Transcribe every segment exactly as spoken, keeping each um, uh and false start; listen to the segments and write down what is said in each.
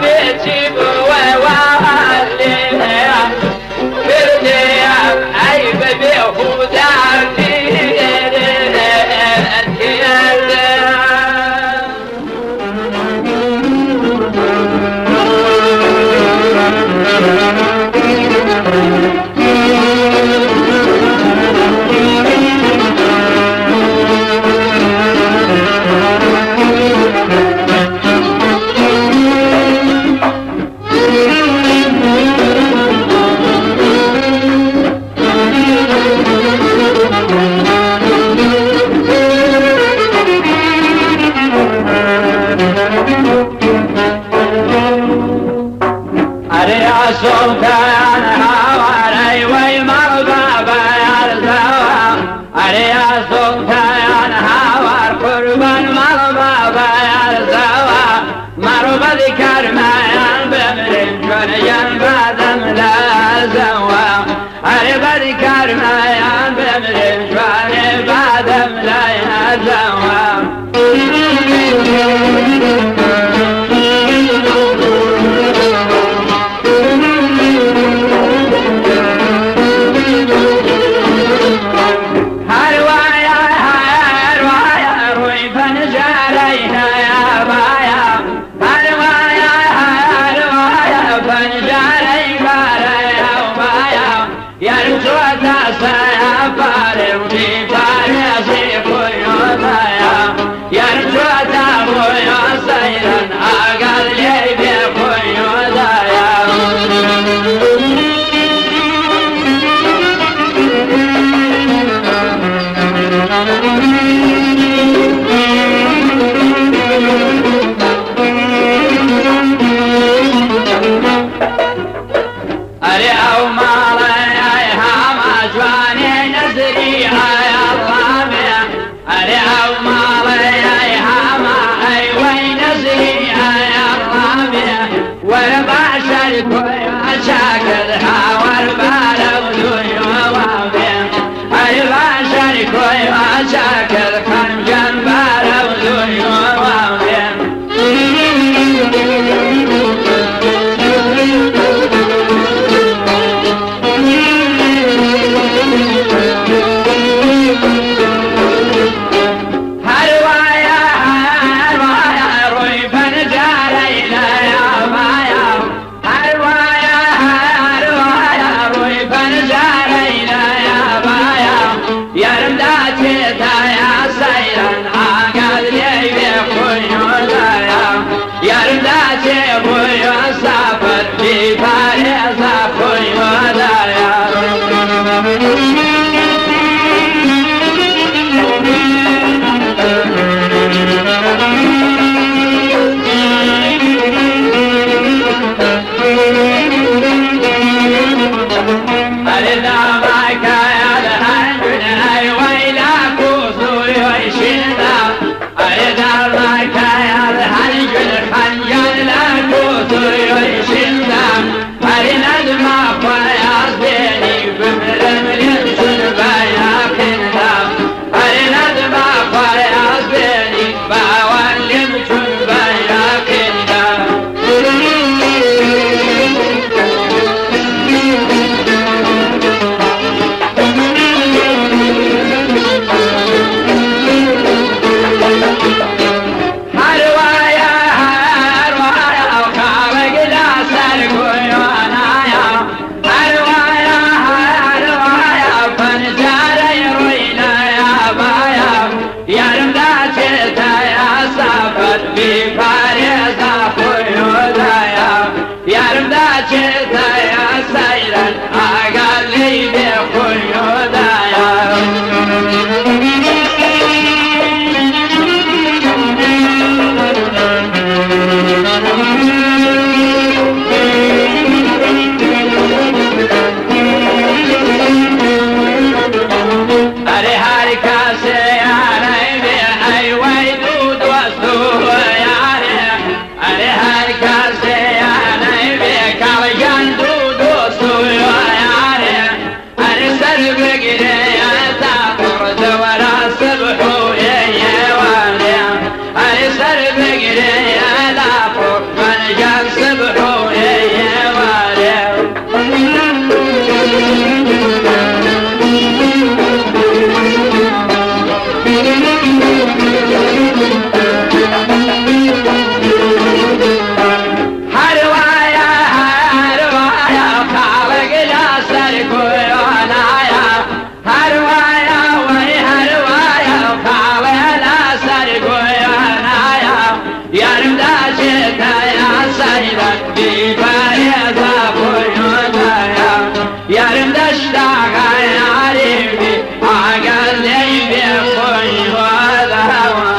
Bê çi bi we walê, firdê ey bi bêhûdar Erê ya soltan hawarey wey mal baba erzewa. Erê ya soltan hawar qurban mal baba erzewa. Maro badi karmayan bemrin çun yan badem lazewa. Erê badi karmayan bemrin çun badem lazewa. Her waya, her waya, rûy pencereyne ya baya. Her waya, her waya, pencerey bare ya baya. Yar çota saya pare, û bî pare zî xuyo daya. Yar çota xuyo seyran, agal lê bê xuyo daya. Erê ew malê ey hema ciwanê nezirî ey Allahê. Erê ew malê ey hema ey wey nezirî ey Allahê. Were başer koya çakir hawer barew duyo wavê. Ey başer koya çakir xemcan barew duyo wavê. Her waya, her waya, rûy pencereyne ya baya. Her waya, her waya, rûy pencereyne ya baya. Yarım da çetaya seyran, agad leybe xuyo daya. Yarım da çe xuyo safir, bî parêza xuyo daya. Erê dama kaya li her gün ey weyla ku suyoy şinda. Erê dama kaya li her gün xencan la ku suyoy şinda. Erê nedma xwe ya zênî bimrim lê çun baya xinda. Erê nedma xwe ya zênî bawan lê çun baya xinda. Her waya, her waya, xawe gila Bî parêza boynunda ya, yarım daşta kayarım bî, agel dey bê xweş xweda wa.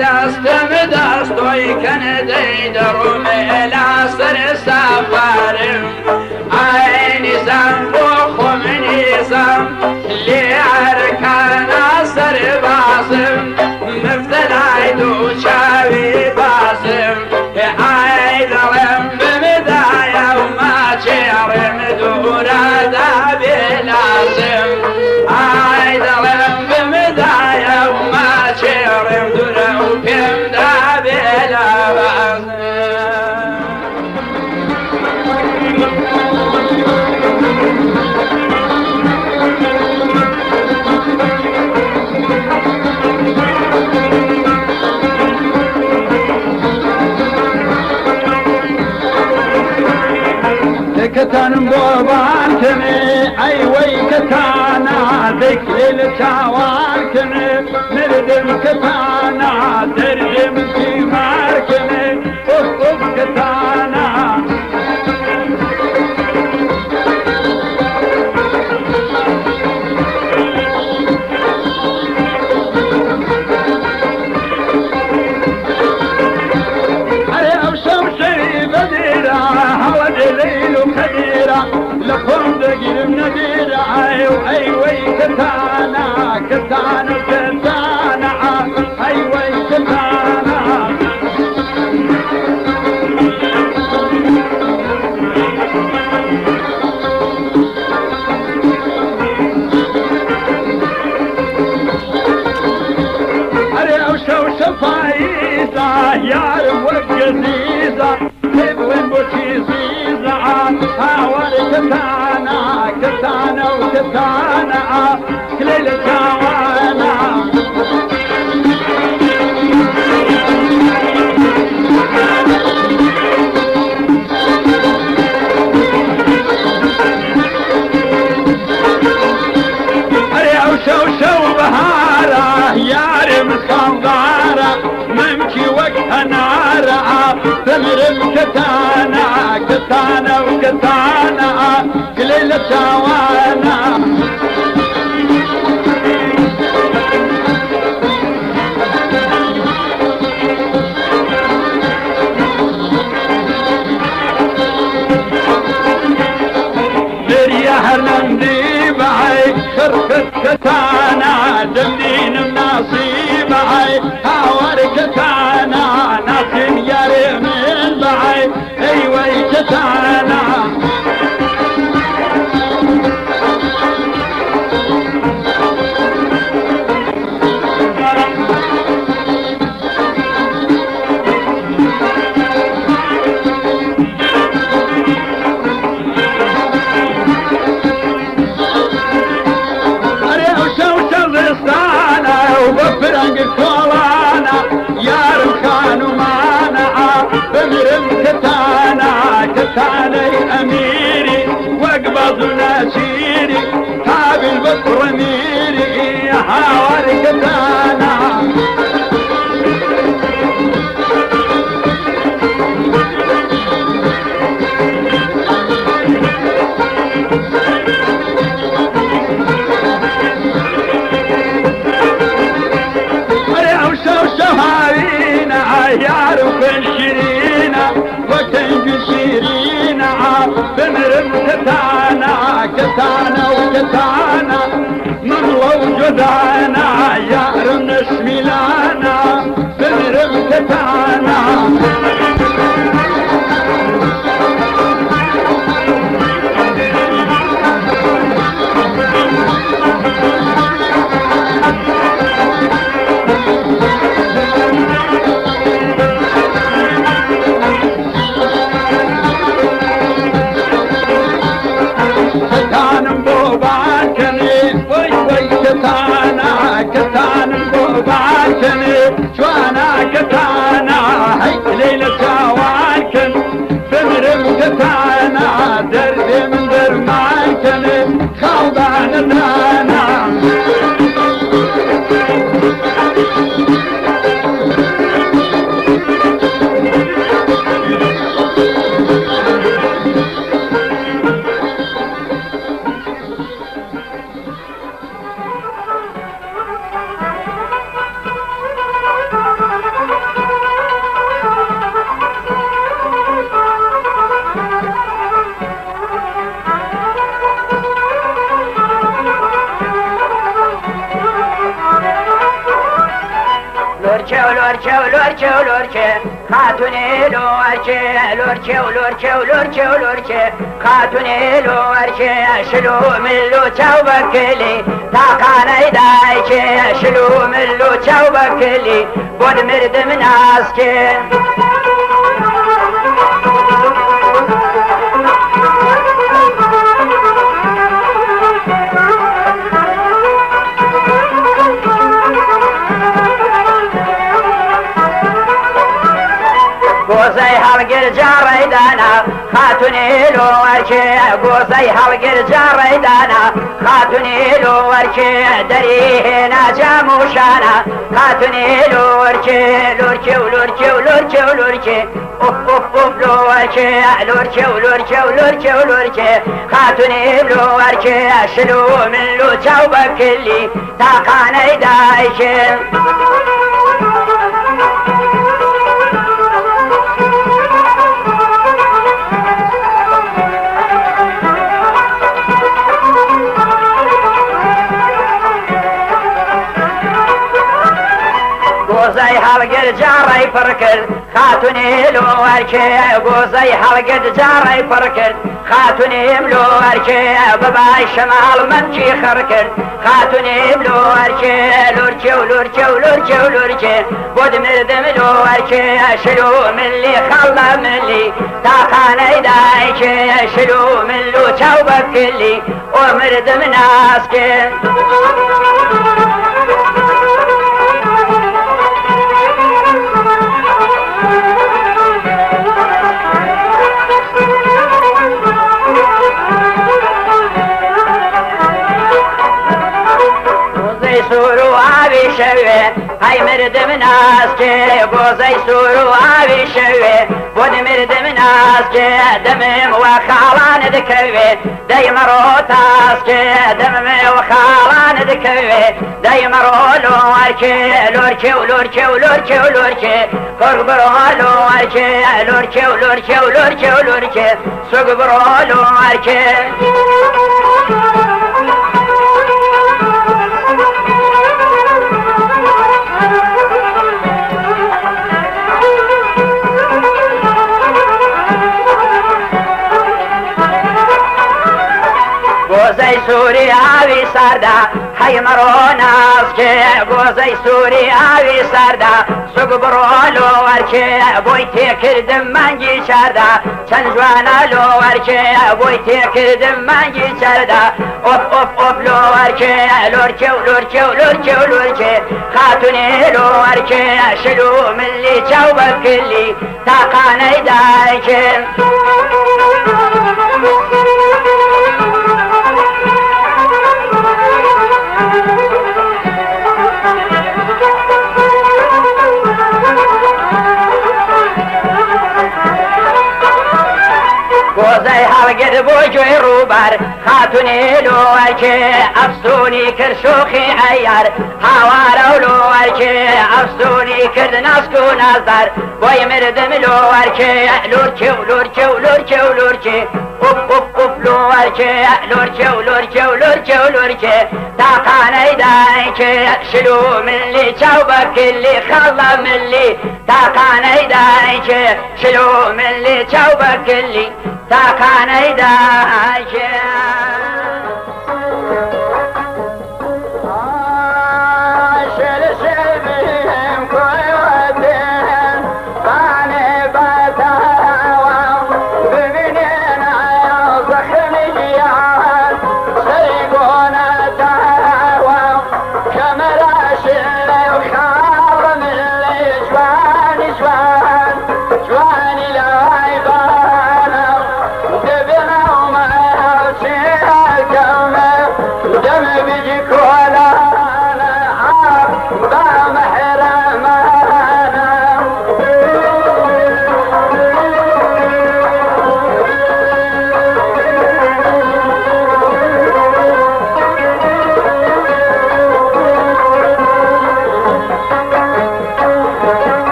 Destim destoy ken dey derum ela ser sefarim. Ay nizam bo xo min nizam, lê erkana serbazim, miftelay du çavî bazim. Ay dilim bimidaya û ma çêrim dûra da bê lazim. Ay dilim bimidaya û ma çêrim dûra û pêm da bê lazim. Ketanim boban kene, ay wey ketana, deklê li çawan kene, merdim ketana, derdim tîmar kene, of of ketana. Erê ew şew şewî vedêra, hawa dê Leyl û Qedêra, li xwe digîrim nedêra, ew ey wey ketana, ketana, ketana, ey wey ketana. Erê ew şew şev payîza, yarim wek gezîza, hêv wên bo çîzîza, hawar ketana, ketana û ketana, kilê li çawana. Erê ew şew şew bihara, yarê min sandara, memkî wek henara, bimirim ketana, ketana û ketana. Gilê li çawana. Beriya her nemdî bay, xir xir ketana, demdînim nasî bay, hawar ketana, nasîn yarê min bay. Ey wey ketana. Erê ew şew şewistana û bi pireng kolana, yarim xanûmana, bimirim kitana, kitaney emîrî, wek baz û neçîrî, qabil bi kurmîrî, hawar kitana. Erê ew şew şew hawîne, ay yar û xwên şirîne, wek teng û şirîne, bimirim kitana, kitana û kitana. Min lew cudana, yarim nişmîlana, bimirim kitana. Ketanim boban kenê, wey wey ketana, Lorçe, lorçe, lorçe, xatûnê lorçe, lorçe, lorçe, lorçe, lorçe, xatûnê lorçe, şil û mil û çaw bekilî, taqaney dayçe, şil û mil û çaw bekilî, bod mirdim naske. Gozey halgir carey dana, xatûnê lo erke. Gozey halgir carey dana, xatûnê lo erke. Derî hêna camûşana, xatûnê lo erke. Lorke û lorke û lorke û lorke. Of, of, of, lorke, lorke, lorke, lorke, lorke. Xatûnê lorke, şil û mil û çaw bekilî, taqaney dayke. Gozey halgir carey pir kir, xatûnê lo erke, gozey halgir carey pir kir. Xatûnê lo erke, bibay şimal min çî xir kir. Xatûnê lo erke, lorke û lorke û lorke û lorke. Bod mirdim lo erke, şil û milî xalla milî. Taqaney dayke, şil û mil û çaw bekilî. O mirdim naske. Gozey sor û avî şewe, hey mirdim naske. Gozey sor û avî şewe, bod mirdim naske. Demim we xalan dikeve. Dey mero taske, demê û xalan dikeve. Dey mero lorke, lorke û lorke û lorke û lorke. Kork biro lorke, lorke û lorke û lorke û lorke. Suk biro lorke. Gozey sûrî avî sar da, hey mero naske. Gozey sûrî avî sar da, suk biro lo erke. Boy têkirdim mengî çar da, çend ciwana lo erke. Boy têkirdim mengî çar da. Of, of, of, lo erke, lorke û lorke û lorke û lorke. Xatûnê lo erke, şil û milî çaw bekilî, taqaney dayke. Gozey halgir bo coy rûbar, xatûnê lo erke, efsûnî kir şoxî eyar. Hawara û lo erke, efsûnî kir nask û nazdar. Boy mirdim lo erke, lorke û lorke û lorke û lorke. Up, up, up, lo erke, lorke û lorke û lorke û lorke. Taqaney dayke, şil û milî çaw bekilî, xalla milî. Taqaney dayke, şil û milî çaw bekilî. Taqaney dayke.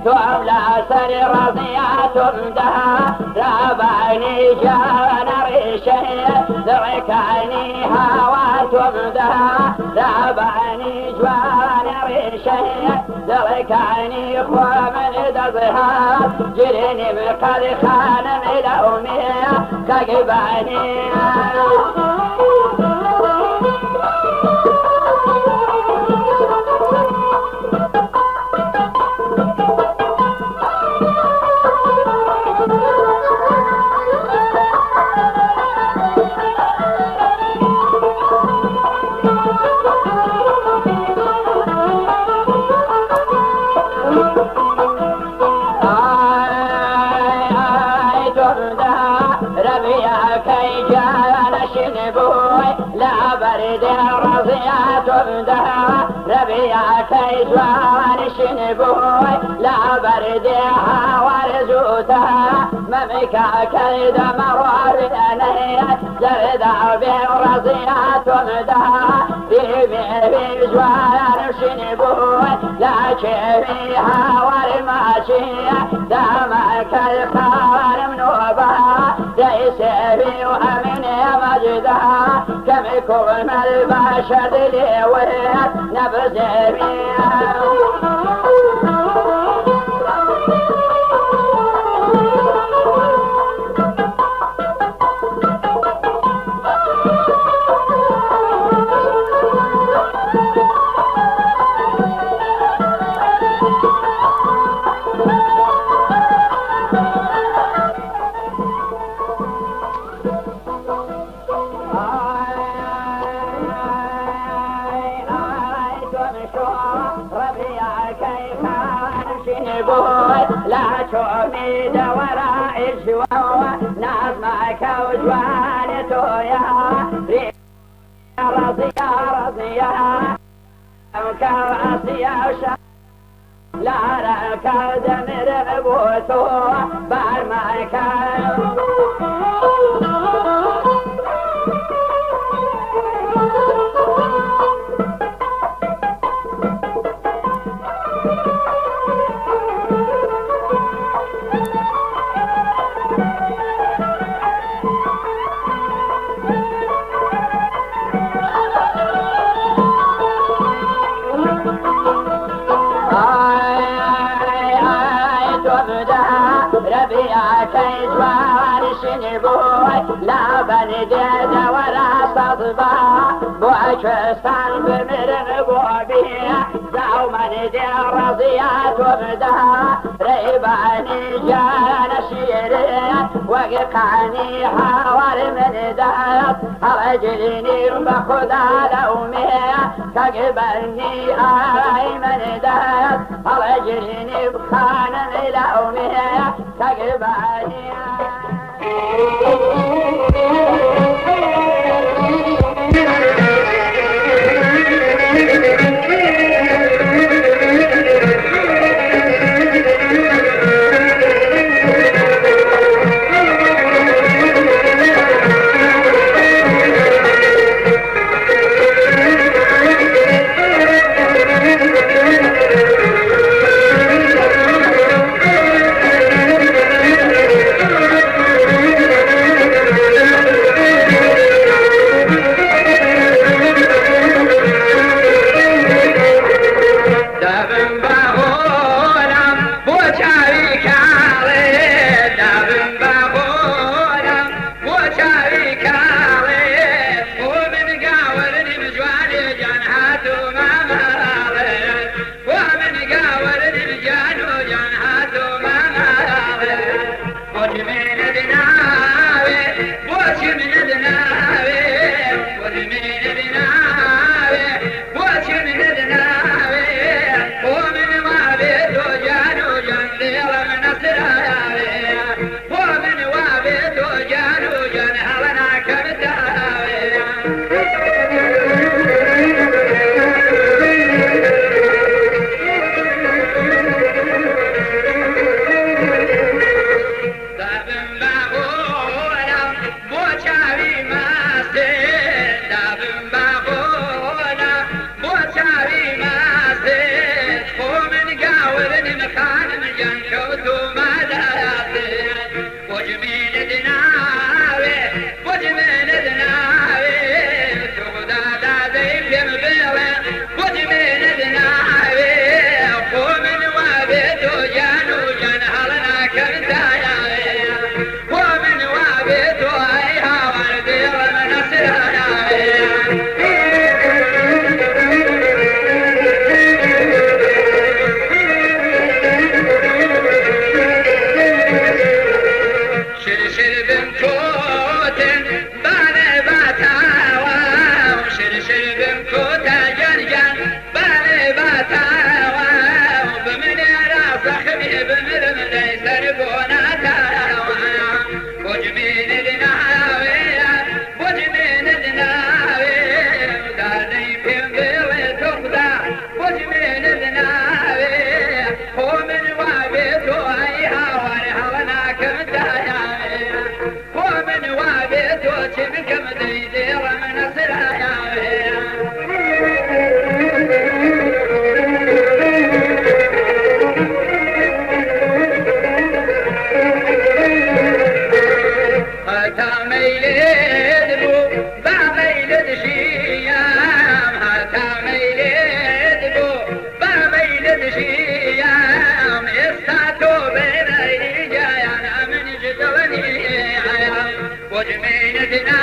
Tom la serê razîya tom de, rabanî jana rêşe, dewekani hawa tom de, rabanî jwana rêşe, dewekani xwe min dezha, cirinî min qadî xanim lewmê, kagibanî. Ay, ay, Turda, Rebiya key cana şin boy, la berdê razîya Turda, Rebiya key cana şin boy, la berdê hawar zûta, memika key dema rarî ne, zerda bê razîya Turda, bî mê bî cwana şin boy, la çê bî hawar maçî, dema key xanim noba, Reîsê wî û Emînê Mecîda, kemî ku mel baş dilê wê nebizêvî. La çomî dewera îşwa, nazma kew ciwanê to ya. Razîya, razîya. Ew ka Asiya şa, lara ka demir bo to, barma ka. Ay, ay, ay, Turda, Rebiya key ciwan şin boy, la berdê dewera saz ba, bo Kurdistan bimirin bo bî, zewman dê razîya Turda, reybanî cana şîrin, wek qanî hawar min dest, hewecilînî be xuda lewmê, kek bernî ay min dest, hewecilînî bi xanim lewmê, kek bernî. Dabim baholam bo çavî kalê, dabim baholam bo çavî kalê. O min gawir nim ciwanê can hatu mamalê. O min gawir nim cano can hatu mamalê. Bo çimê nedinavê, bo çimê nedinavê, bo çimê nedinavê, bo çimê nedinavê. O Yan kewtû mala yasê, bocmîn dinawê, bocmîn dinawê, tu xuda dadey pêm bêwe, bocmîn dinawê, xo min wa bê to can û can hal nakim dayawê. Xo min wa bê to ay hawar dêwem nasirana. Şir şir bin kotin bane batawa, şir şir bin kota can can. Bale batawa, bimine ra zexmî bimirim dey ser bona tawa. Bocmîn dinawê, bocmîn dinawê, dadey pêm bêwe toxda. Bocmîn dinawê, xo min wa bê to ay hawar hawna kim dayawê. Xo min wa bê to çi bikim dey dêwa min siraya. Heta meylê dibû, ba meylê dijiyam, heta meylê dibû. Ba meylê dijiyam, êsta to bêne îcayan, min ji dil nîyayam. Bocmîn dina,